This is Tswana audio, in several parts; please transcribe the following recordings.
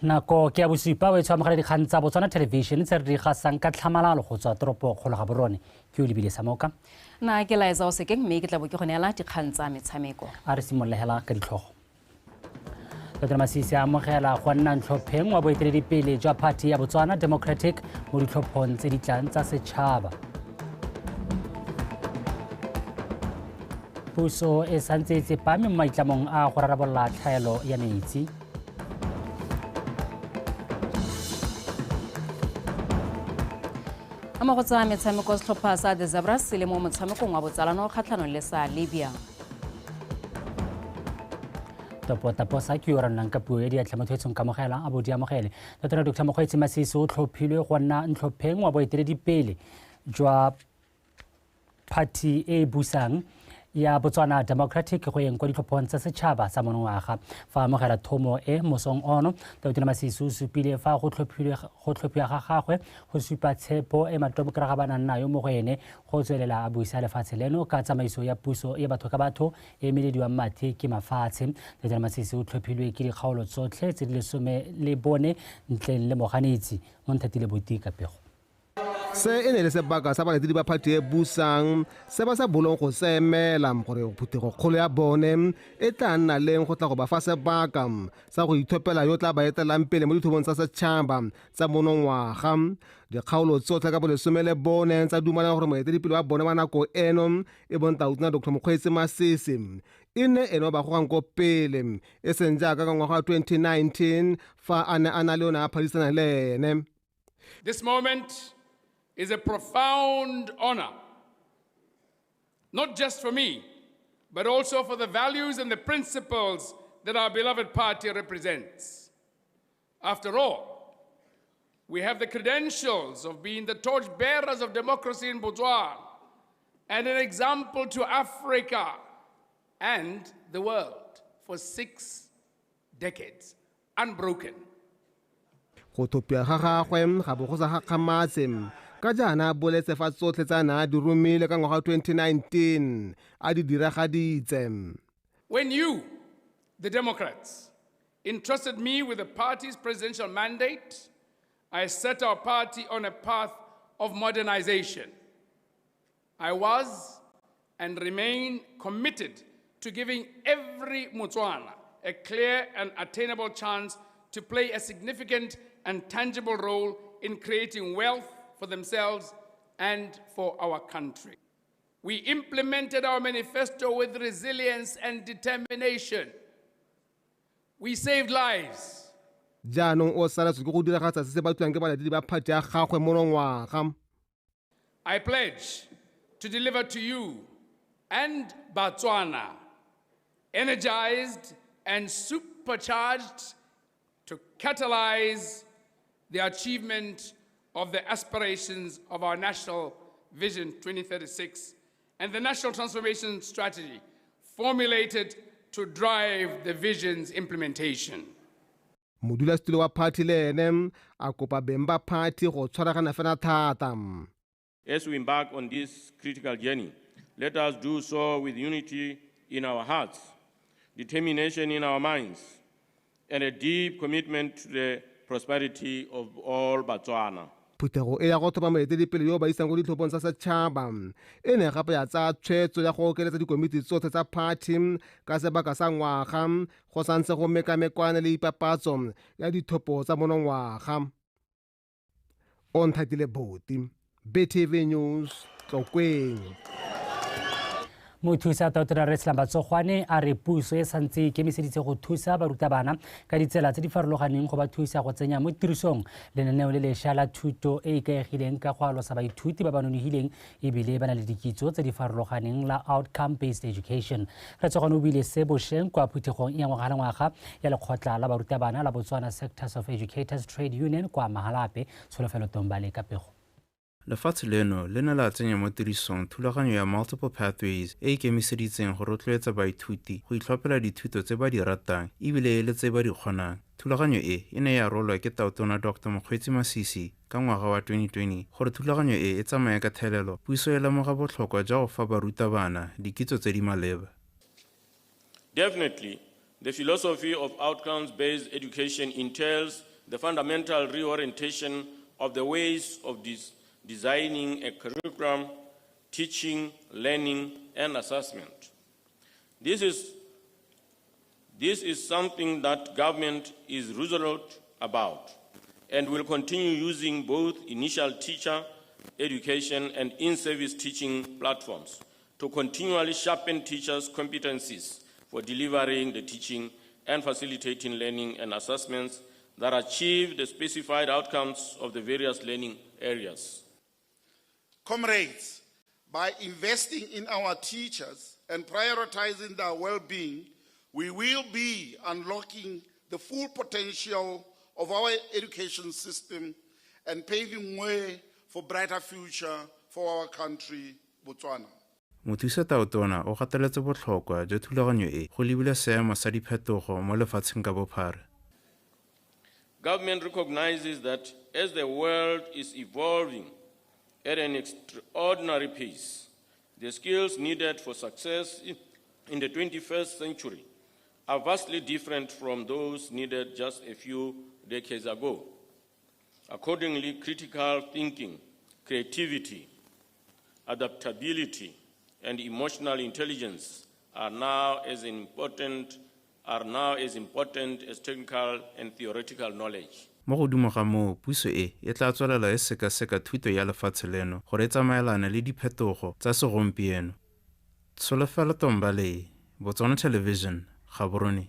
Nako ke ya bosupa o e tshwamogela dikgang tsa Botswana Television tse re di gasang ka tlhamalalo go tswa toropo kgolo ga borone. Ke o lebile Samoka. Nna ke Laetsa o sekeng mme ke tla bo ke go neela dikgang tsa metshameko. A re simololegela ka ditlhogo. Dr. Masisi a amogela go nna ntlhopheng wa boeteledipele jwa phathi ya Botswana Democratic mo ditlhophong tse di tlang tsa setšhaba. Puso e santse e tsepame mo maitlamong a go rarabolola tlhaelo ya metsi. A mo go tsa metshameko setlhopha sa The Zebras se le mo motshamekong wa botsalano kgatlhanong le sa Libya. Topotaposa ke yo rannang ka puo ya diatla motho etsong kamogela a bo di amogele. Dr. Dr. Mokgweetsi Masisi o tlhophilwe go nna ntlhopheng wa boeteledipele jwa phathi e e busang ya Botswana Democratic go yeng kwa ditlhophong tsa setšhaba tsa monongwaga. Fa amogela thomo e mosong ono, Tautona Masisi o supile fa go tlhophiwa ga gagwe go supa tshepo e matomokraga ba nang nayo mo go ene go tswelela a buisa lefatshe leno ka tsamaiso ya puso ya batho ka batho e melediwang mathe ke mafatshe. Tautona Masisi o tlhophilwe ke dikgaolo tsotlhe tse di 14 ntleng le moganetsi Monthatile Boti ka pego. Se e ne le sebaka sa balatedi ba phathi e busang se ba sa bolong go se emela gore phuthego kgolo ya bone e tla nna leng go tla go ba fa sebaka sa go ithopela yo tla ba etelang pele mo ditlhophong tsa setšhaba tsa monongwaga. Dikgaolo tsotlhe ka bo 14 tsa dumalana gore moeteledipele wa bone wa nako eno e bong Tautona Dr. Mokgweetsi Masisi e nne ene o ba gogang ko pele, e seng jaaka ka ngwaga wa 2019 fa a ne a na le o ne a phadisana le ene. This moment is a profound honor, not just for me, but also for the values and the principles that our beloved party represents. After all, we have the credentials of being the torchbearers of democracy in Botswana and an example to Africa and the world for 6 decades, unbroken. Go thopiwa ga gagwe ga bo go sa gakgamatse ka jaana a boletse fa tsotlhe tsa na a di romile ka ngwaga 2019 a di diragaditse. When you, the Democrats, entrusted me with the party's presidential mandate, I set our party on a path of modernization. I was and remain committed to giving every Motswana a clear and attainable chance to play a significant and tangible role in creating wealth for themselves and for our country. We implemented our manifesto with resilience and determination. We saved lives. Jaanong o saletswe ke go diragatsa se se batlwang ke balatedi ba phathi ya gagwe monongwaga. I pledge to deliver to you and Botswana energized and supercharged to catalyze the achievement of the aspirations of our National Vision 2036 and the National Transformation Strategy formulated to drive the vision's implementation. Modulasetulo wa phathi le ene a kopa beng ba phathi go tshwaragana fela thata. As we embark on this critical journey, let us do so with unity in our hearts, determination in our minds, and a deep commitment to the prosperity of all Botswana. Phuthego e ya go tlhopha moeteledipele yo ba isang ko ditlhophong tsa setšhaba e ne gape ya tsaya tshwetso ya go okeletsa dikomiti tsotlhe tsa phathi ka sebaka sa ngwaga go santse go mekamekwane le ipapatso ya dithopo tsa monongwaga. Onthatile Boti, BTV News, Tlokweng. Mothusa Tautona Rre Slumber Tsogwane a re puso e santse e ikemiseditse go thusa barutabana ka ditsela tse di farologaneng go ba thusa go tsenya mo tirisong lenaneo le lešwa la thuto e ikaegileng ka go alosa baithuti ba ba nonofileng ebile ba na le dikitso tse di farologaneng la outcome based education. Rre Tsogwane o buile se bošeng kwa phuthegong ya ngwaga le ngwaga ya lekgotla la barutabana la Botswana Sectors of Educators Trade Union kwa Mahalapye. Tsholofelo Tombale ka pego. Lefatshe leno le ne la tsenya mo tirisong thulaganyo ya Multiple Pathways e ikemiseditseng go rotloetsa baithuti go itlhophela dithuto tse ba di ratang ebile e le tse ba di kgonang. Thulaganyo e e ne ya rolwa ke Tautona Dr. Mokgweetsi Masisi ka ngwaga wa 2020. Gore thulaganyo e e tsamaye ka thelelo, puso e lemoga botlhokwa jwa go fa barutabana dikitso tse di maleba. Definitely, the philosophy of outcomes-based education entails the fundamental reorientation of the ways of designing a curriculum, teaching, learning, and assessment. This is something that government is resolute about and will continue using both initial teacher education and in-service teaching platforms to continually sharpen teachers' competencies for delivering the teaching and facilitating learning and assessments that achieve the specified outcomes of the various learning areas. Comrades, by investing in our teachers and prioritizing their well-being, we will be unlocking the full potential of our education system and paving way for brighter future for our country, Botswana. Mothusa Tautona o gateletse botlhokwa jwa thulaganyo e go lebile seemo sa diphetogo mo lefatsheng ka bophara. Government recognizes that as the world is evolving at an extraordinary pace, the skills needed for success in the 21st century are vastly different from those needed just a few decades ago. Accordingly, critical thinking, creativity, adaptability, and emotional intelligence are now as important as technical and theoretical knowledge. Mo godimo ga moo, puso e e tla tswelela e sekaseka thuto ya lefatshe leno gore e tsamaelane le diphetogo tsa segompieno. Tsholofelo Tombale, Botswana Television, Gaborone.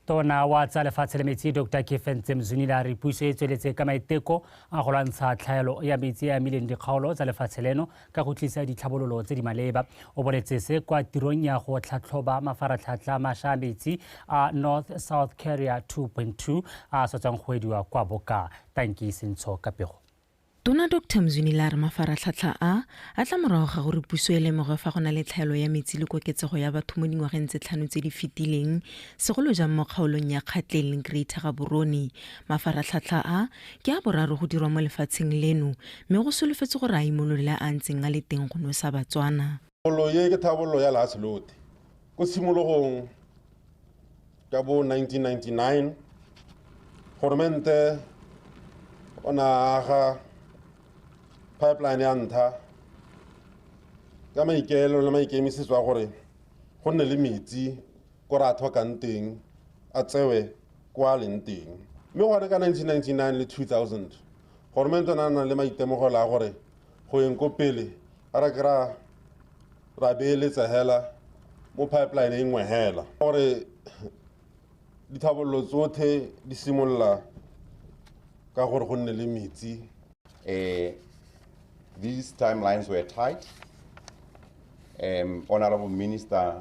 Tona wa tsa lefatshe le metsi Dr. Kefentse Mzwinila a re puso e tsweletse ka maiteko a go lwantsha tlhaelo ya metsi a amileng dikgaolo tsa lefatshe leno ka go tlisa ditlhabololo tse di maleba. O boletse se kwa tirong ya go tlhatlhoba mafaratlhatlha a mašwa a metsi a North South Carrier 2.2 a sa tswang go ediwa kwa Boka. Tanki Sentsho ka pego. Tona Dr. Mzwinila a re mafaratlhatlha a tla morago ga gore puso e lemoge fa go na le tlhaelo ya metsi le koketsego ya batho mo dingwageng tse 5 tse di fetileng, segolo jang mo kgaolong ya Kgatleng le Greater Gaborone. Mafaratlhatlha a ke a boraro go dirwa mo lefatsheng leno, mme go solofetse gore a imolole a ntseng a le teng go nosa Batswana. Tlhabololo ye ke tlhabololo ya lehatshe lotlhe. Ko tshimologong ka bo 1999, goromente o ne a aga pipeline ya ntlha ka maikaelelo le maikemisetso a gore go nne le metsi ko re a tlhokang teng a tsewe kwa a leng teng. Mme gone ka 1999 le 2000 goromente o ne a na le maitemogelo a gore go yeng ko pele a re ke ra beeletsa hela mo pipeline e nngwe hela gore ditlhabololo tsotlhe di simolola ka gore go nne le metsi. These timelines were tight. Honorable Minister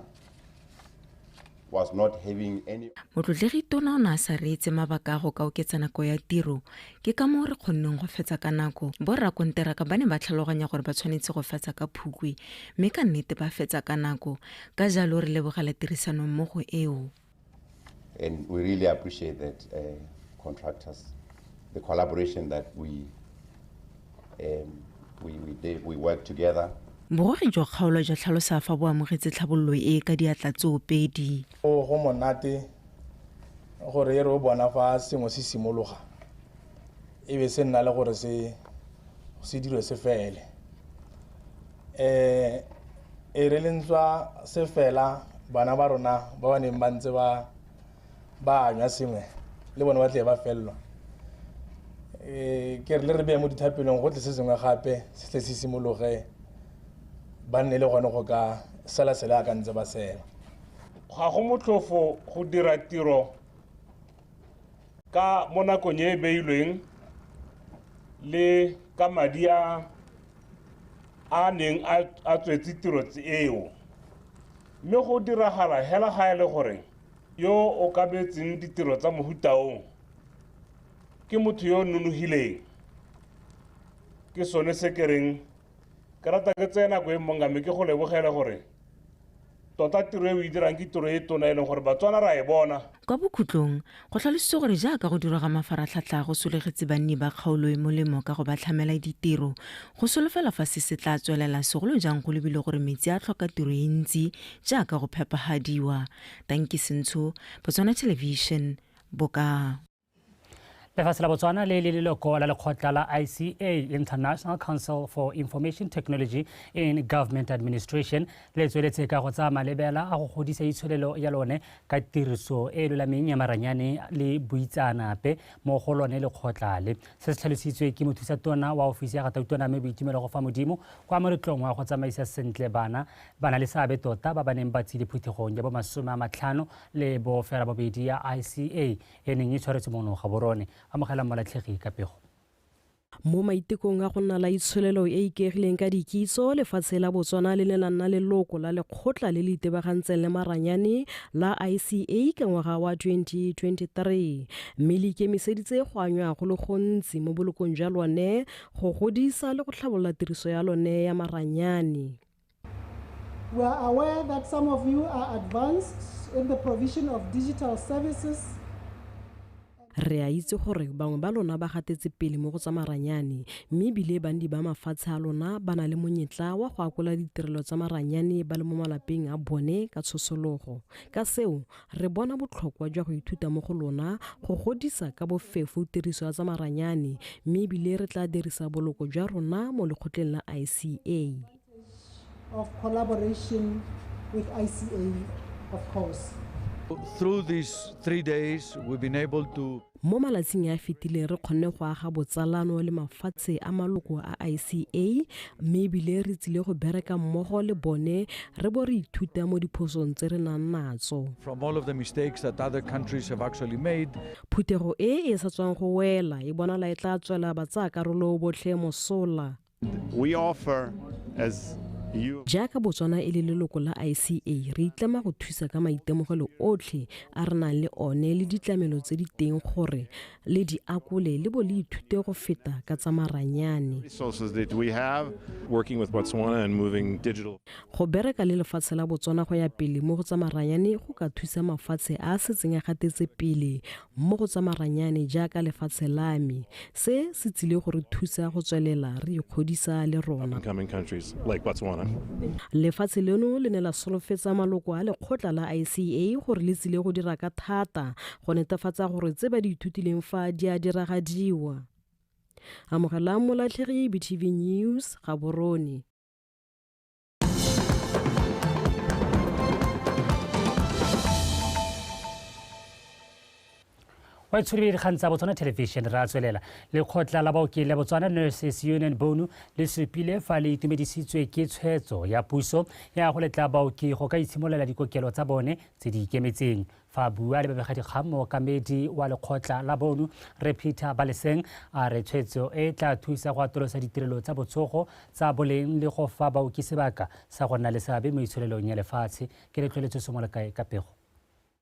was not having any. Motlotlegi Tona o ne a sa reetse mabaka a go ka oketsa nako ya tiro, ke ka moo re kgonneng go fetsa ka nako. Borrakonteraka ba ne ba tlhaloganya gore ba tshwanetse go fetsa ka Phukwi, mme ka nnete ba fetsa ka nako. Ka jalo re lebogela tirisanommogo eo. And we really appreciate that contractors, the collaboration that we work together. Bogogi jwa kgaolo jwa tlhalosa fa bo amogetse tlhabololo e ka diatla tsoopedi. Go monate gore e re o bona fa sengwe se simologa e be se nna le gore se dirwe se fele. E re le ntswa se fela bana ba rona ba ba neng ba ntse ba anywa sengwe le bone ba tle ba fellwa. Ke re le re beye mo dithapelong go tle se sengwe gape se tle se simologe ba nne le gone go ka sela sela ka ntse ba sela. Ga go motlhofo go dira tiro ka mo nakong e beilweng le ka madi a neng a tswetse tiro eo, mme go diragala hela ga e le gore yo o kabetseng ditiro tsa mohuta o ke motho yo nonogileng. Ke sone se ke reng ke rata ke tseye nako e mongame ke go lebogele gore tota tiro e o e dirang ke tiro e tona e leng gore Batswana ra e bona. Kwa bokhutlong go tlhalositswe gore jaaka go dirwa ga mafaratlhatlha go solegetse banni ba kgaolo e molemo ka go ba tlhamela ditiro, go solofela fa se se tla tswelela segolo jang go lebile gore metsi a tlhoka tiro e ntsi jaaka go phepahadiwa. Tanki Sentsho, Botswana Television, Boka. Lefatshe la Botswana le le leloko la lekgotla la ICA, International Council for Information Technology in Government Administration, le tsweletse ka go tsaya malebela a go godisa itsholelo ya lone ka tiriso e e lolameng ya maranyane le boitseanape mo go lone lekgotla le. Se se tlhalositswe ke mothusatona wa ofisi ya gatautona mme Boitumelo go fa Modimo kwa moletlong wa go tsamaisa sentle bana ba na le seabe tota ba ba neng ba tsile phuthegong ya bo 58 ya ICA e neng e tshwaretswe mono Gaborone. Amogelang Molatlhegi ka pego. Mo maitekong a go nna la itsholelo e e ikaegileng ka dikitso, lefatshe la Botswana le ne la nna leloko la lekgotla le le itebagantseng le maranyane la ICA ka ngwaga wa 2023, mme le ikemiseditse go anywa go le gontsi mo bolokong jwa lone go godisa le go tlhabolola tiriso ya lone ya maranyane. We are aware that some of you are advanced in the provision of digital services. Re a itse gore bangwe ba lona ba gatetse pele mo go tsa maranyane, mme ebile bandi ba mafatshe a lona ba na le monyetla wa go akola ditirelo tsa maranyane ba le mo malapeng a bone ka tshosologo. Ka seo, re bona botlhokwa jwa go ithuta mo go lona go godisa ka bofefo tiriso ya tsa maranyane, mme ebile re tla dirisa boloko jwa rona mo lekgotleng la ICA. Of collaboration with ICA, of course. Through these 3 days, we've been able to Mo malatsing a fetileng re kgonne go aga botsalano le mafatshe a maloko a ICA, mme ebile re tsile go bereka mmogo le bone re bo re ithuta mo diphosong tse re nang natso. From all of the mistakes that other countries have actually made. Phuthego e e sa tswang go wela e bonala e tla tswela batsayakarolo botlhe mosola. We offer as Jaaka Botswana e le leloko la ICA, re itlama go thusa ka maitemogelo otlhe a re nang le one le ditlamelo tse di teng gore le di akole le bo le ithute go feta ka tsa maranyane. Resources that we have working with Botswana and moving digital. Go bereka le lefatshe la Botswana go ya pele mo go tsa maranyane go ka thusa mafatshe a a setseng a gatetse pele mo go tsa maranyane jaaka lefatshe la me. Se se tsile go re thusa go tswelela re ikgodisa le rona. Coming countries like Botswana. Lefatshe leno le ne la solofetsa maloko a lekgotla la ICA gore le tsile go dira ka thata go netefatsa gore tse ba di ithutileng fa di a diragadiwa. Amogelang Molatlhegi, BTV News, Gaborone. Wa itshwere dikgang tsa Botswana Television ra tswelela. Lekgotla la baoki la Botswana Nurses Union BONU le supile fa le itumedisitswe ke tshwetso ya puso ya go letla baoki go ka itshimololela dikokelo tsa bone tse di ikemetseng. Fa bua le babegadikgang mookamedi wa lekgotla la BONU re Peter Baleseng a re tshwetso e tla thusa go atolosa ditirelo tsa botsogo tsa boleng le go fa baoki sebaka sa go nna le seabe mo itsholelong ya lefatshe. Ke letlholetso Somolekae ka pego.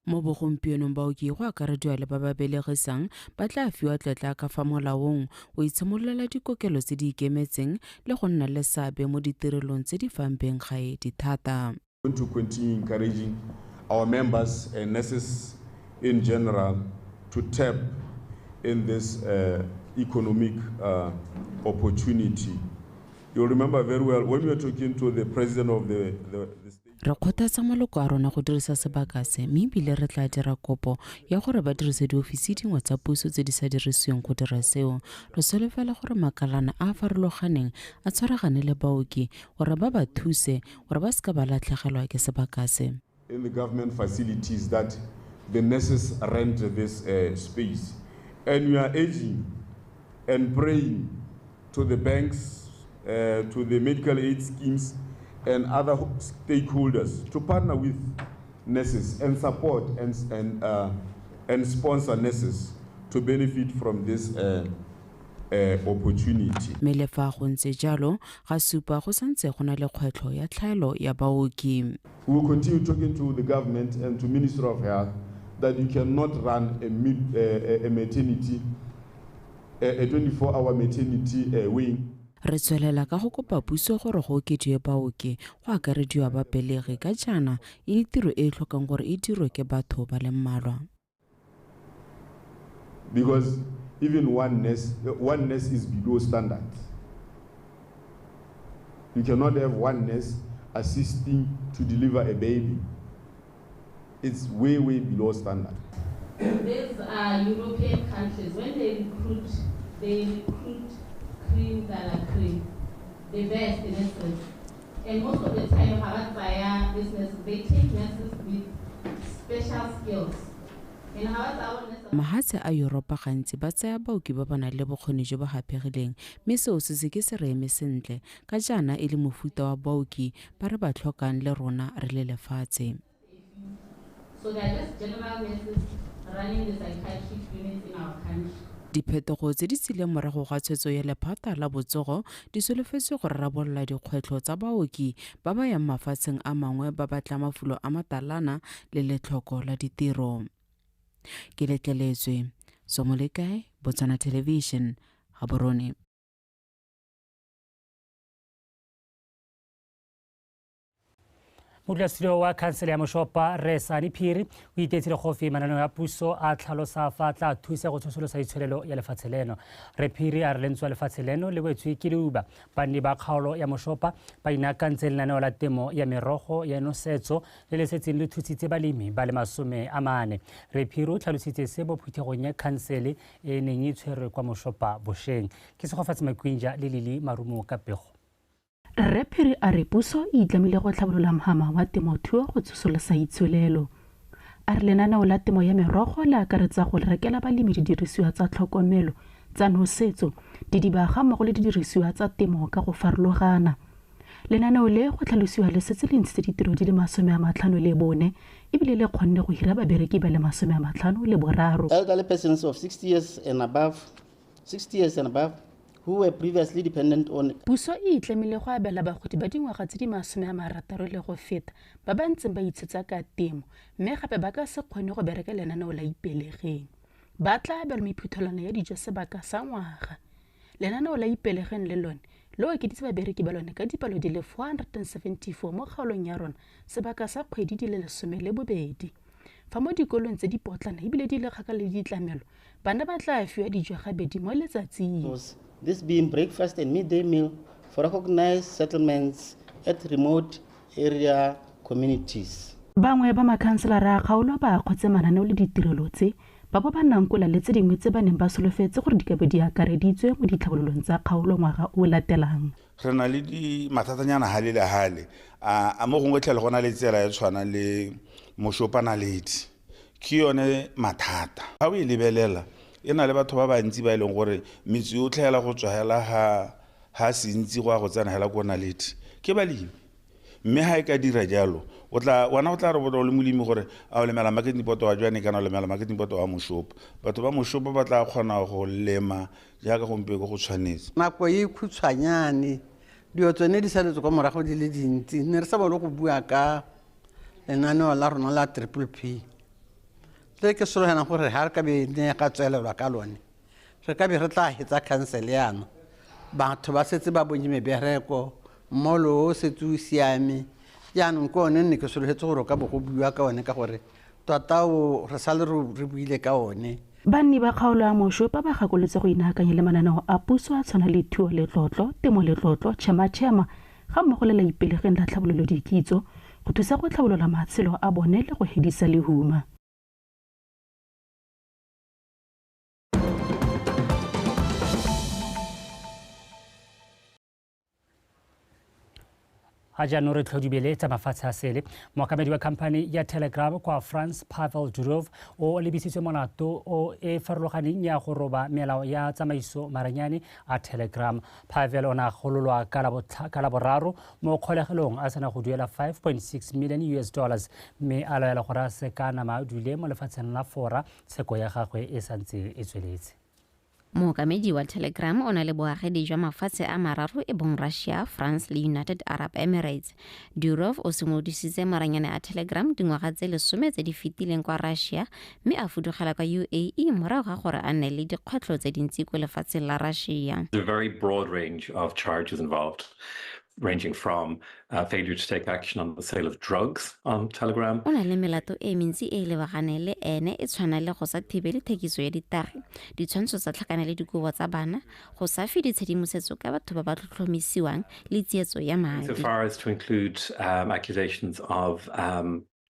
Mo bogompienong baoki go akarediwa le ba ba belegisang ba tla fiwa tlotla ka fa molaong go itshimololela dikokelo tse di ikemetseng le go nna le seabe mo ditirelong tse di fang beng gae dithata. We want to continue encouraging our members and nurses in general to tap in this economic opportunity. You'll remember very well when we were talking to the president of the state. Re kgothatsa maloko a rona go dirisa sebaka se, mme ebile re tla dira kopo ya gore ba dirise diofisi dingwe tsa puso tse di sa dirisiweng go dira seo. Re solofela gore makalana a a farologaneng a tshwaragane le baoki gore ba ba thuse gore ba seka ba latlhegelwa ke sebaka se. In the government facilities that the nurses rent this space, and we are urging and praying to the banks, to the medical aid schemes and other stakeholders to partner with nurses and support and sponsor nurses to benefit from this opportunity. Mme le fa go ntse jalo, ga supa go santse go na le kgwetlho ya tlhaelo ya baoki. We will continue talking to the government and to Ministry of Health that you cannot run a maternity, a 24-hour maternity wing. Re tswelela ka go kopa puso gore go okediwe baoki go akarediwa ba pelegi ka jaana e le tiro e e tlhokang gore e dirwe ke batho ba le mmalwa. Because even one nurse is below standard. You cannot have one nurse assisting to deliver a baby. It's way, way below standard. These are European countries. When they recruit, they recruit cream de la cream, the best nurses. And most of the time, via business, they take nurses with special skills. Mahatshe a Yuropa gantsi ba tsaya baoki ba ba nang le bokgoni jo bo haphegileng mme seo se se ke se re eme sentle ka jaana e le mofuta wa baoki ba re ba tlhokang le rona re le lefatshe. So they are just general nurses running the psychiatric units in our country. Diphetogo tse di tsileng morago ga tshwetso ya lephata la botsogo di solofetswe go rarabolola dikgwetlho tsa baoki ba ba yang mafatsheng a mangwe ba batla mafulo a matalana le letlhoko la ditiro. Ke letleletswe Somolekae, Botswana Television, Gaborone. Modulasetulo wa khansele ya Moshopa Rre Sani Phiri o itetse legofi mananeo ya puso a tlhalosa fa tla thusa go tsosolosa itsholelo ya lefatshe leno. Rre Phiri a re lentswe lefatshe leno le wetswe ke leuba. Banni ba kgaolo ya Moshopa ba inaakantse lenaneo la temo ya merogo ya nosetso le le setseng le thusitse balemi ba le 40. Rre Phiri o tlhalositse se mo phuthegong ya khansele e neng e tshwerwe kwa Moshopa bosheng. Ke Segofatse Makwinja le Lili Marumo ka pego. Rre Phiri a re puso e itlamile go tlhabolola mhama wa temothuo go tsosolosa itsholelo. A re lenaneo la temo ya merogo le akaretsa go rekela balemi didirisiwa tsa tlhokomelo tsa nosetso, didiba mmogo le didirisiwa tsa temo ka go farologana. Lenaneo le go tlhalosiwa le setse le ntshitse ditiro di le 54 ebile le kgonne go hira babereki ba le 53. Elderly persons of 60 years and above, 60 years and above, who were previously dependent on. Puso e itlamile go abela bagodi ba dingwaga tse di 60 le go feta ba ba ntseng ba itshetsa ka temo mme gape ba ka se kgone go bereka lenaneo la Ipelegeng. Ba tla abelwa mephuthelwana ya dijo sebaka sa ngwaga. Lenaneo la Ipelegeng le lone le okeditse babereki ba lone ka dipalo di le 474 mo kgaolong ya rona sebaka sa kgwedi di le 12. Fa mo dikolong tse di potlana ebile di le kgakala le ditlamelo, bana ba tla fiwa dijo gabedi mo letsatsing. This being breakfast and midday meal for recognized settlements at remote area communities. Bangwe ba makhanselara a kgaolo ba akgotse mananeo le ditirelo tse ba bo ba nankola le tse dingwe tse ba neng ba solofetse gore di ka be di akareditswe mo ditlhabololong tsa kgaolo ngwaga o latelang. Re na le di mathatanyana hale le hale a mo gongwe tlhele go na le tsela ya tshwana le Moshopa Naledi ke yone mathata. Ha o e lebelela e na le batho ba bantsi ba e leng gore metse yotlhe hela go tswa hela ha sentsi go ya go tsena hela ko Naledi ke balemi. Mme ha e ka dira jalo o tla wena o tla re botsa o le molemi gore a o lemela marketing board wa Jwaneng kana o lemela marketing board wa Moshopa. Batho ba Moshopa ba tla kgona go lema jaaka gompieno go tshwanetse. Nako e khutshwanyane dilo tsone di saletse kwa morago di le dintsi, ne re sa bolo go bua ka lenaneo la rona la Triple P. Le ke sologelang gore ha re ka be ne ga tswelelwa ka lone re ka be re tla hetsa khansele yana batho ba setse ba bonye mebereko mmolo o setse o siame. Jaanong ke one nne ke sologetse gore o ka bo go bua ka one ka gore tota o re sale re buile ka one. Banni ba kgaolo ya Moshopa ba gakolotse go inaakanya le mananeo a puso a tshwana le thuo letlotlo, temo letlotlo, tšhema-tšhema ga mmogo le la Ipelegeng la tlhabololo dikitso go thusa go tlhabolola matshelo a bone le go hedisa lehuma. A jaanong re tlhodibele tsa mafatshe a sele. Mookamedi wa khamphane ya Telegram kwa France, Pavel Durov, o lebisitswe molato o e farologaneng ya go roba melao ya tsamaiso maranyane a Telegram. Pavel o ne a gololwa ka laboraro mo kgolegelong a sena go duela $5.6 million US mme a laela gore a se ka nama a dule mo lefatsheng la Fora. Tsheko ya gagwe e santse e tsweletse. Mookamedi wa Telegram o na le boagedi jwa mafatshe a mararo e bong Russia, France le United Arab Emirates. Durov o simolodisitse maranyane a Telegram dingwaga tse 10 tse di fetileng kwa Russia mme a fudugela kwa UAE morago ga gore a nne le dikgwetlho tse dintsi ko lefatsheng la Russia. There's a very broad range of charges involved, ranging from failure to take action on the sale of drugs on Telegram. O na le melato e mentsi e lebaganeng le ene e tshwana le go sa thibele thekiso ya ditagi, ditshwantsho tsa tlhakana le dikobo tsa bana, go sa fe ditshedimosetso ka batho ba ba tlhotlhomisiwang le tsietso ya madi. So far as to include accusations of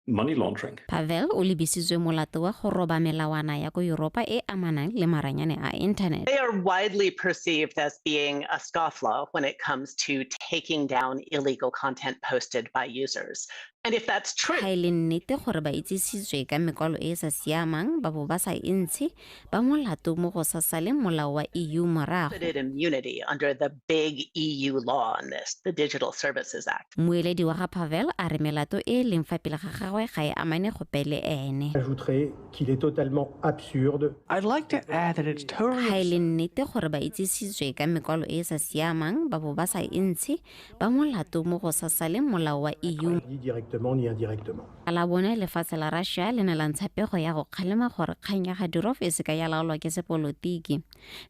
money laundering. Pavel o lebisitswe molato wa go roba melawana ya ko Yuropa e amanang le maranyane a internet. They are widely perceived as being a scofflaw when it comes to taking down illegal content posted by users. And if that's true, Ga e le nnete gore ba itsisitswe ka mekwalo e e sa siamang ba bo ba sa e ntshe, ba molato mo go sa saleng molao wa EU morago. Immunity under the big EU law on this, the Digital Services Act. Mmueledi wa ga Pavel a re melato e e leng fa pele ga gagwe ga e amane gope le ene. Ajouterai qu'il est totalement absurde. I'd like to add that it's totally Ga e le nnete gore ba itsisitswe ka mekwalo e e sa siamang ba bo ba sa e ntshe, ba molato mo go sa saleng molao wa EU. Ni directement ni indirectement. La bone lefatshe la Russia le ne la ntsha pego ya go kgalema gore kgang ya ga Durov e se ka ya laolwa ke sepolotiki,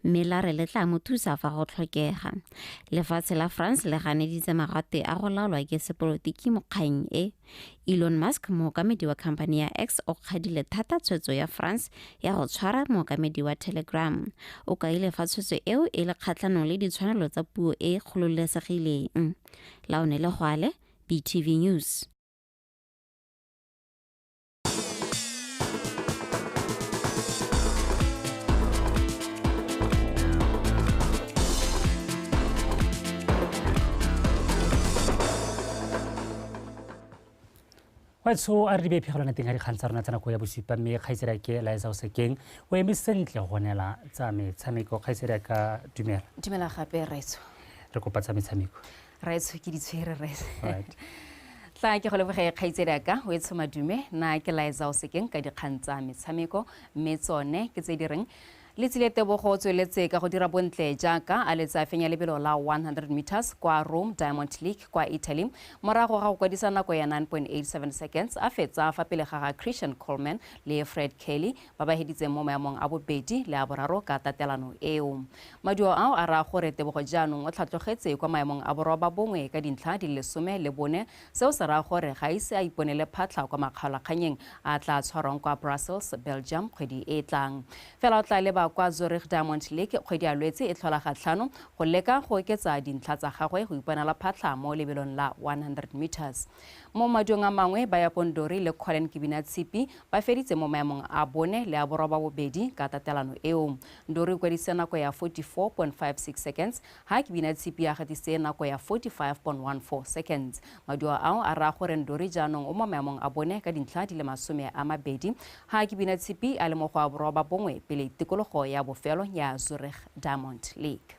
mme la re le tla mo thusa fa go tlhokega. Lefatshe la France le ganeditse magate a go laolwa ke sepolotiki mo kgang e. Elon Musk, mookamedi wa khamphani ya X, o kgadile thata tshwetso ya France ya go tshwara mookamedi wa Telegram. O kaile fa tshwetso eo e le kgatlhanong le ditshwanelo tsa puo e e kgololesegileng. Laone Legwale, BTV News. Wetso a re di bee phegelwana teng ga dikgang tsa rona tsa nako ya bosupa, mme kgaitsedi ke Laetsa Osekeng o eme sentle go neela tsa metshameko. Kgaitsedi ka dumela. Dumela gape Raetso. Re kopa tsa metshameko. Raetso ke di tshwere Raetso. Tla ke go leboge kgaitsedi ka o etsho madume, na ke Laetsa Osekeng ka dikgang tsa metshameko, mme tsone ke tse di reng Letsile Tebogo o tsweletse ka go dira bontle jaaka a letsa fenya lebelo la 100 meters kwa Rome Diamond League kwa Italy morago ga go kwadisa nako ya 9.87 seconds, a fetsa fa pele ga ga Christian Coleman le Fred Kelly ba ba heditseng mo maemong a bobedi le a boraro ka tatelano eo. Maduo ao a raya gore Tebogo jaanong o tlhatlogetse kwa maemong a 91 ka dintlha di le 14, seo se raya gore ga ise a iponele phatlha kwa makgaolakganyeng a tla tshwarwang kwa Brussels, Belgium kgwedi e e tlang. Fela o tla leba kwa Zurich Diamond League kgwedi ya Lwetse e tlhola ga 5 go leka go oketsa dintlha tsa gagwe go iponela phatlha mo lebelong la 100 meters. Mo maduong a mangwe, Bayapondori le Colin Kibinatshipi ba feditse mo maemong a 4 le a 8 ka tatelano eo. Ndori o kwadisitse nako ya 44.56 seconds, ha Kibinatshipi a gatise nako ya 45.14 seconds. Maduo ao a raya gore Ndori jaanong o mo maemong a 4 ka dintlha di le 20, ha Kibinatshipi a le mo go a 9 pele tikologo ya bofelo ya Zurich Diamond League.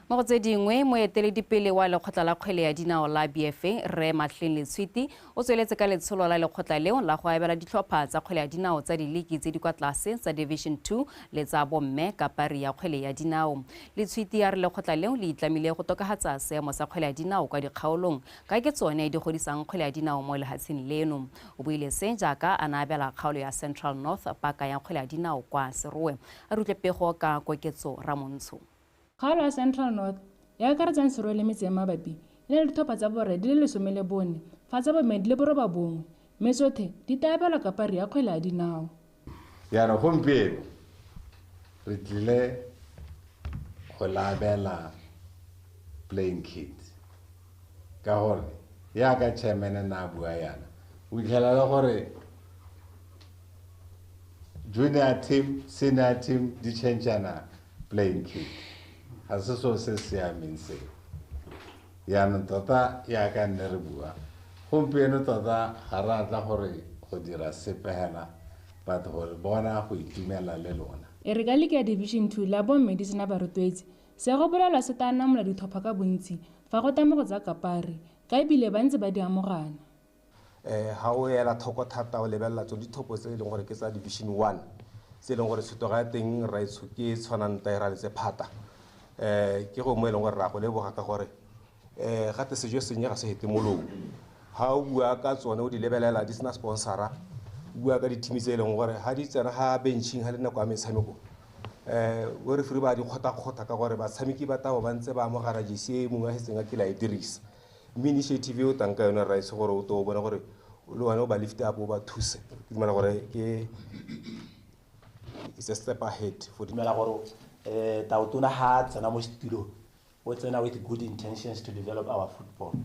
Mo go tse dingwe, moeteledipele wa lekgotla la kgwele ya dinao la BFA, Rre Matleng Letshwiti, o tsweletse ka letsholo la lekgotla leo la go abela ditlhopha tsa kgwele ya dinao tsa diliki tse di kwa tlase tsa Division 2 le tsa bomme ka pari ya kgwele ya dinao. Letshwiti a re lekgotla leo le itlamile go tokafatsa seemo sa kgwele ya dinao kwa dikgaolong ka ke tsone di godisang kgwele ya dinao mo lefatsheng leno. O buile se jaaka a na abela kgaolo ya Central North paka ya kgwele ya dinao kwa Serowe. A rutle pego ka Koketso Ramontsho. Kgaolo ya Central North e akaretsang Serowe le metse e mabapi e na le ditlhopha tsa borre di le 14, fa tsa bomme di le 9, mme tsotlhe di tla abelwa kapari ya kgwele ya dinao. Jaanong gompieno re tlile go labela playing kit ka gore yaka chairman na bua yana, o fitlhela le gore junior team, senior team di changeana playing kit. Ga se seo se siameng seo. Jaanong tota yaka nne re bua gompieno, tota ga re atla gore go dira sepe hela, but gore bona go itumela le lona. E re ka liki ya Division 2 la bomme di sena barotloetsi, se go bolelwa se tla namola ditlhopha ka bontsi fa go tame go tsa kapari, ka ebile ba ntse ba di amogana. Ga o ela thoko thata o lebelela tsone dithopo tse e leng gore ke tsa Division 1, tse e leng gore tshetoga ya teng raetsho ke tshwanang taera le tse phata. Ke go mo e leng gore ra go leboga ka gore gate sejo senye ga se hete molomo. Ga o bua ka tsone o di lebelela di sena sponsora, o bua ka di-team tse e leng gore ga di tsena ga benching ga le nako ya metshameko, bo referee ba di kgota-kgota ka gore batshameki ba tabo ba ntse ba amogana jesi e mongwe a setseng a kile a e dirisa. Mme initiative e o tang ka yone Raetso gore o to o bone gore le wena o ba lift up o ba thuse, ke dumela gore ke it's a step ahead for dumela gore Tautona ha tsena mo setulong, o tsena with good intentions to develop our football.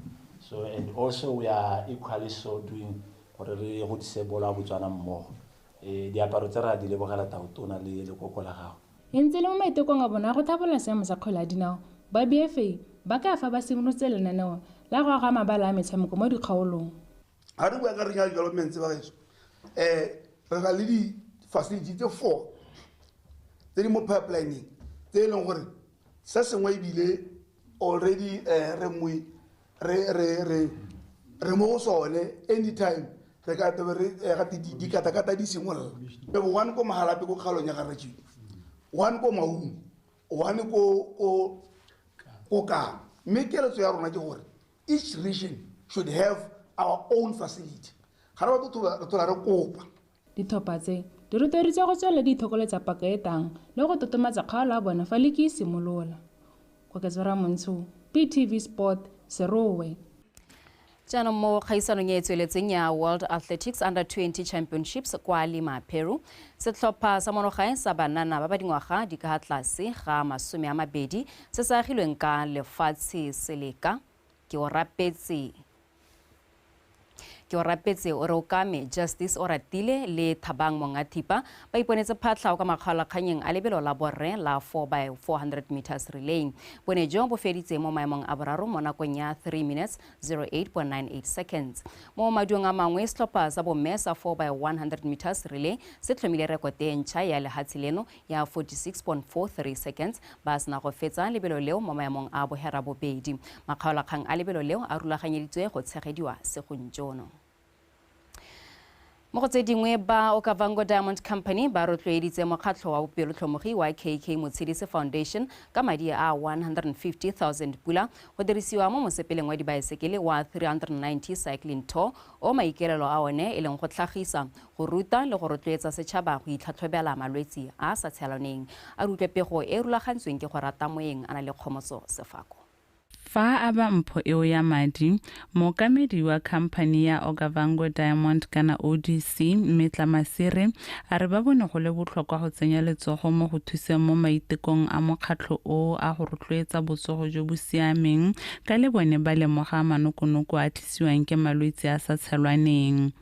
So and also we are equally so doing gore re godise bolo ya Botswana mmogo. Diaparo tse re a di lebogela tautona le lekoko la gago. E ntse le mo maitekong a bona go tlhabolola seemo sa kgwele ya dinao, ba BFA ba ka fa ba simolotse lenaneo la go aga mabala a metshameko mo dikgaolong. Ga re bua ka regional development ba gaetsho, re na le di-facility tse 4 tse di mo pipelineng, tse e leng gore se sengwe ebile already re mo go sone anytime re ka tebe re gate dikatakata di simolola. One ko Mahalapye ko kgaolong ya Garajini, one ko Maun, one ko Kang. Mme keletso ya rona ke gore each region should have our own facility. Ga re batle re thola re kopa. Ditlhopha tse di rotloeditswe go tswelela di ithokoletsa paka e tang le go totomatsa kgaolo ya bona fa liki e simolola. Koketso Ramontsho, BTV Sport, Serowe. Jaanong mo kgaisanong e e tsweletseng ya World Athletics Under 20 Championships kwa Lima, Peru, setlhopha sa monogae sa banana ba ba dingwaga di ka tlase ga 20 se se agilweng ka lefatshe seleka ke o rapetse o re o kame Justice Oratile le Thabang Mongathipa ba iponetse phatlha ka makgaolakganyeng a lebelo la borre la 4x400 meters relay. Bone jo bo feditse mo maemong a boraro mo nakong ya 3 minutes 08.98 seconds. Mo maduong a mangwe, setlhopha sa bomme sa 4x100 meters relay se tlhomile rekote e ntšha ya lehatshe leno ya 46.43 seconds ba sena go fetsa lebelo leo mo maemong a bohera bobedi. Makgaolakgang a lebelo leo a rulaganyeditswe go tshegediwa segonjono. Mo go tse dingwe, ba Okavango Diamond Company ba rotloeditse mokgatlho wa bopelotlhomogi wa KK Motshedisi Foundation ka madi a 150,000 pula go dirisiwa mo mosepeleng wa dibaesekele wa 390 Cycling Tour o maikaelelo a one e leng go tlhagisa, go ruta le go rotloetsa setšhaba go itlhatlhobela malwetsi a sa tshelaneng. A re utlwe pego e rulagantsweng ke go rata moeng a na le Kgomotso Sefako. Fa a ba mpho eo ya madi, mookamedi wa khamphani ya Okavango Diamond kana ODC, Mmetla Masire, a re ba bone go le botlhokwa go tsenya letsogo mo go thuseng mo maitekong a mokgatlho o a go rotloetsa botsogo jo bo siameng ka le bone ba lemoga manokonoko a tlisiwang ke malwetse a sa tshelwaneng.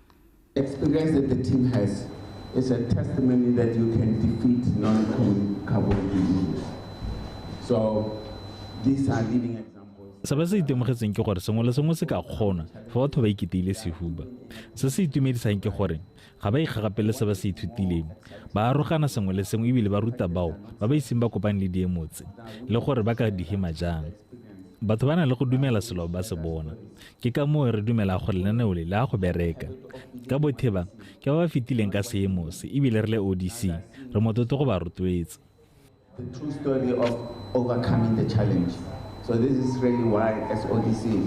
Experience that the team has is a testimony that you can defeat non-communicable diseases. So these are leading examples. Se ba se itemogetseng ke gore sengwe le sengwe se ka kgona fa batho ba iketeile sehuba. Se se itumedisang ke gore ga ba ikgagapele se ba se ithutileng, ba arogana sengwe le sengwe ebile ba ruta bao ba ba iseng ba kopane le diemo tse le gore ba ka di hema jang. Batho ba na le go dumela selo ba se bona. Ke ka moo re dumela gore lenaneo le le a go bereka. Ka botheba ke ba ba fetileng ka seemo se ebile re le ODC re motlotlo go ba rotloetsa. The true story of overcoming the challenge. So this is really why, as ODC,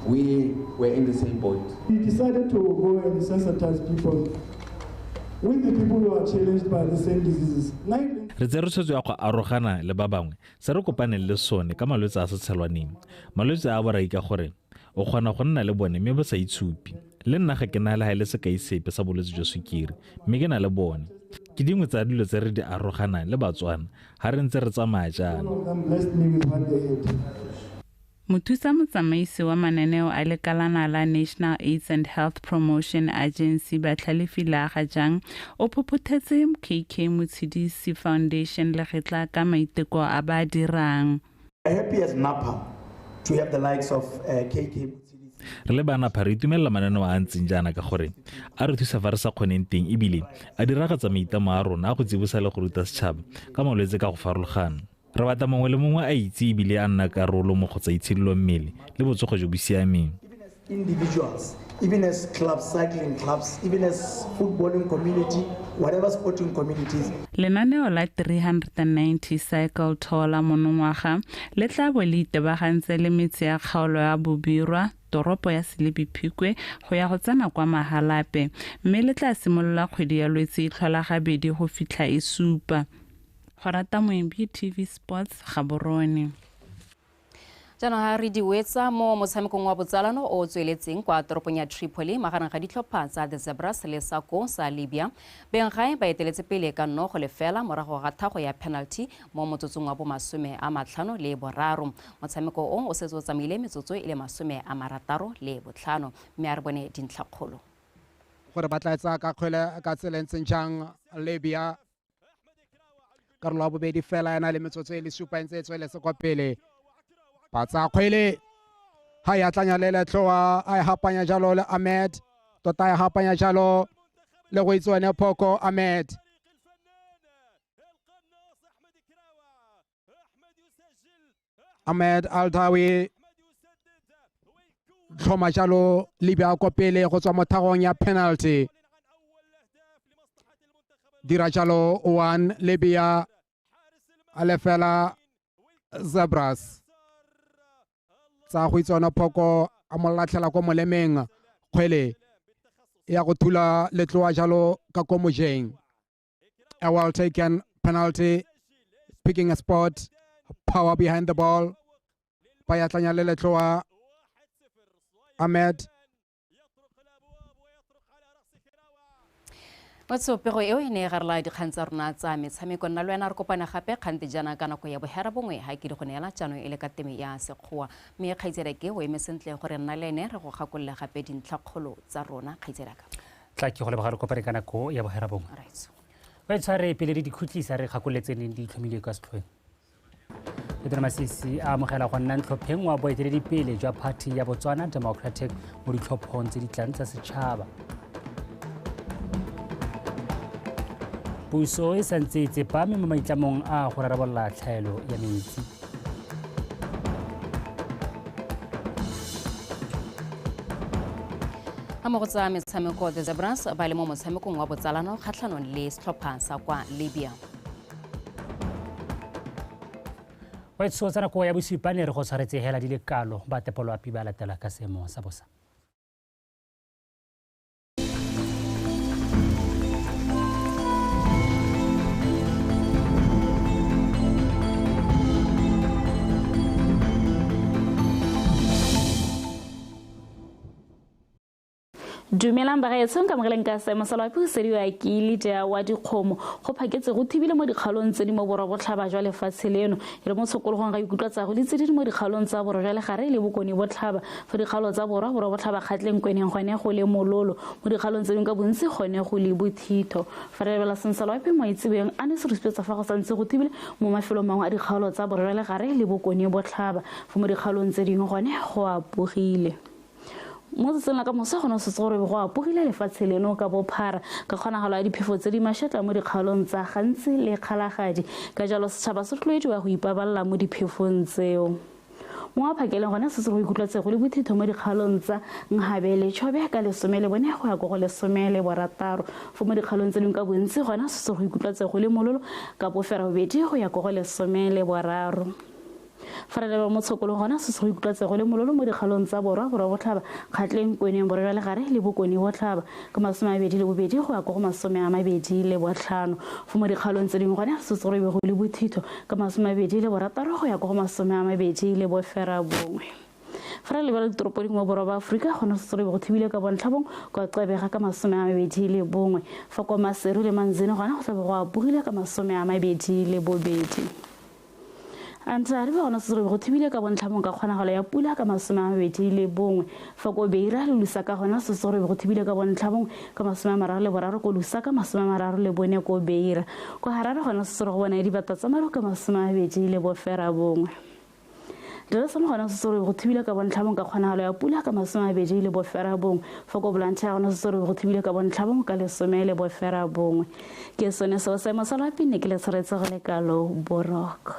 we were in the same boat. We decided to go and sensitize people with the people who are challenged by the same diseases. Re tsere tshwetso ya go arogana le ba bangwe se re kopaneng le sone ka malwetse a sa tshelwaneng. Malwetse a borai ka gore o kgona go nna le bone mme ba sa itshupi. Le nna ga ke na le ha e le sekai sepe sa bolwetse jwa sukiri mme ke na le bone. Ke dingwe tsa dilo tse re di aroganang le Batswana ha re ntse re tsamaya jaana. Mothusa motsamaisi wa mananeo a lekalana la National AIDS and Health Promotion Agency Batlhalefi Lagajang o phophothetse KK Motshedisi Foundation legetla ka maiteko a ba dirang. Happy as NAPA to have the likes of KK. Re le bana re itumelela mananeo a ntseng jaana ka gore a re thusa fa re sa kgoneng teng ebile a diragatsa maitlamo a rona a go tsibosa le go ruta setšhaba ka malwetse ka go farologana. Re batla mongwe le mongwe a itse ebile a nna karolo mo go tsa itshidilo mmele le botsogo jo bo siameng. Individuals, even as clubs, cycling clubs, even as footballing community, whatever sporting communities. Lenaneo la 390 Cycle Tour la monongwaga le tla bo le itebagantse le metse ya kgaolo ya Bobirwa, toropo ya Selebi Phikwe go ya go tsena kwa Mahalapye, mme le tla simolola kgwedi ya Lwetse e tlhola gabedi go fitlha e supa. Go rata Moeng, BTV Sports, Gaborone. Jaanong ga re di wetsa mo motshamekong wa botsalano o o tsweletseng kwa toropong ya Tripoli magareng ga ditlhopha tsa The Zebras le Sako sa Libya. Benggae ba eteletse pele ka 0-0 morago ga thago ya penalty mo motsotsong wa bo 53. Motshameko o o setse o tsamaile metsotso e le 65, mme a re bone dintlhakgolo. Gore ba tla etsa ka kgwele ka tsela e ntseng jang Libya. Karolo ya bobedi fela ena le metsotso e le supa e ntse e tsweletse kwa pele. Ba tsaya kgwele ha ya tlanya le Letloa, a e hapanya jalo le Ahmed, tota e hapanya jalo le go itse one Phoko Ahmed. Ahmed Aldawi tlhoma jalo Libya kwa pele go tswa mo thagong ya penalty. Dira jalo 1 Libya a lefela Zebras. Tsa go itse one Phoko a mo latlhela kwa molemeng, kgwele ya go thula Letloa jalo ka ko mojeng. A well taken penalty, picking a spot, power behind the ball. Ba ya tlanya le Letloa Ahmed. Pego eo e ne e garela dikgang tsa rona tsa metshameko. Nna le wena re kopana gape kgante jaana ka nako ya 9:30 ha ke di go neela jaanong e le ka teme ya Sekgowa. Mme kgaitsedake o eme sentle gore nna le ene re go gakolole gape dintlhakgolo tsa rona kgaitsedaka. Tla ke go leboga, re kopane ka nako ya 9:30. Ba tshware pele re dikhutlisa re gakoletseng di tlhomilwe ka setlhoeng. Pedro Masisi a amogela go nna ntlhopheng wa boeteledipele jwa party ya Botswana Democratic mo ditlhophong tse di tlang tsa setšhaba. Puso e santse e tsepame mo maitlamong a go rarabolola tlhaelo ya metsi. Ga mo go tsa metshameko, The Zebras ba le mo motshamekong wa botsalano kgatlhanong le setlhopha sa kwa Libya. Baitso tsa nako ya bosupa ne re go tshwaretse hela di le kalo ba tepoloapi ba latela ka seemo sa bosa. Dumelang bagaetsho, nka amogeleng ka seemo sa loapi go sediwa ke Lydia wa dikgomo. Go phaketse go thibile mo dikgaolong tse di mo borwa botlhaba jwa lefatshe leno, e le mo tshokologong ga ikutlwa tsa go le tse di mo dikgaolong tsa borwa jwa legare le bokone botlhaba. Fa dikgaolo tsa borwa borwa botlhaba kgatleng kweneng gone go le mololo, mo dikgaolong tse dingwe ka bontsi gone go le bothitho. Fa re lebelela seemo sa loapi mo itsebeng a ne se re supetsa fa go santse go thibile mo mafelong mangwe a dikgaolo tsa borwa jwa legare le bokone botlhaba, fa mo dikgaolong tse dingwe gone go apogile. Mo tsatsing la ka moso gone setse gore go apogile lefatshe leno ka bophara ka kgonagalo ya diphefo tse di mašetla mo dikgaolong tsa Gantsi le Kgalagadi, ka jalo setšhaba se rotloediwa go ipabalela mo diphefong tseo. Mo phakeleng gone setse go ikutlwetse go le bothitho mo dikgaolong tsa Nhabe le Chobe ka 14 go ya ko go 16, fo mo dikgaolong tse dingwe ka bontsi gone setse go ikutlwetse go le mololo ka 8 go ya ko go 13. Fa re leba mo tshokolong gona setse go ikutlwetse go le mololo mo dikgaolong tsa borwa borwa botlhaba kgatleng kweneng borwa jwa legare le bokone botlhaba ka 22 go ya ko go 25. Fo mo dikgaolong tse dingwe gone setse go be go le bothitho ka 26 go ya ko go 29. Fa re lebela ditoropo dingwe borwa ba Aforika gone setse go thibile ka bontlhabong kwa Qebega ka 21, fa kwa Maseru le Manzini gona go tlabe go apogile ka 22. Antare ba gona setse go thibile ka bontlhabong ka kgonagalo ya pula ka 21, fa ko Beira le Lusaka gona setse go thibile ka bontlhabong ka 33 ko Lusaka, 34 ko Beira. Ko Harare gona setse go bona dibata tsa maru ka 29. Dar es Salaam gona setse go thibile ka bontlhabong ka kgonagalo ya pula ka 29, fa ko Blantyre gona setse go thibile ka bontlhabong ka 19. Ke sone seo seemo sa loapi ne ke le tshwaretse go le kalo boroko.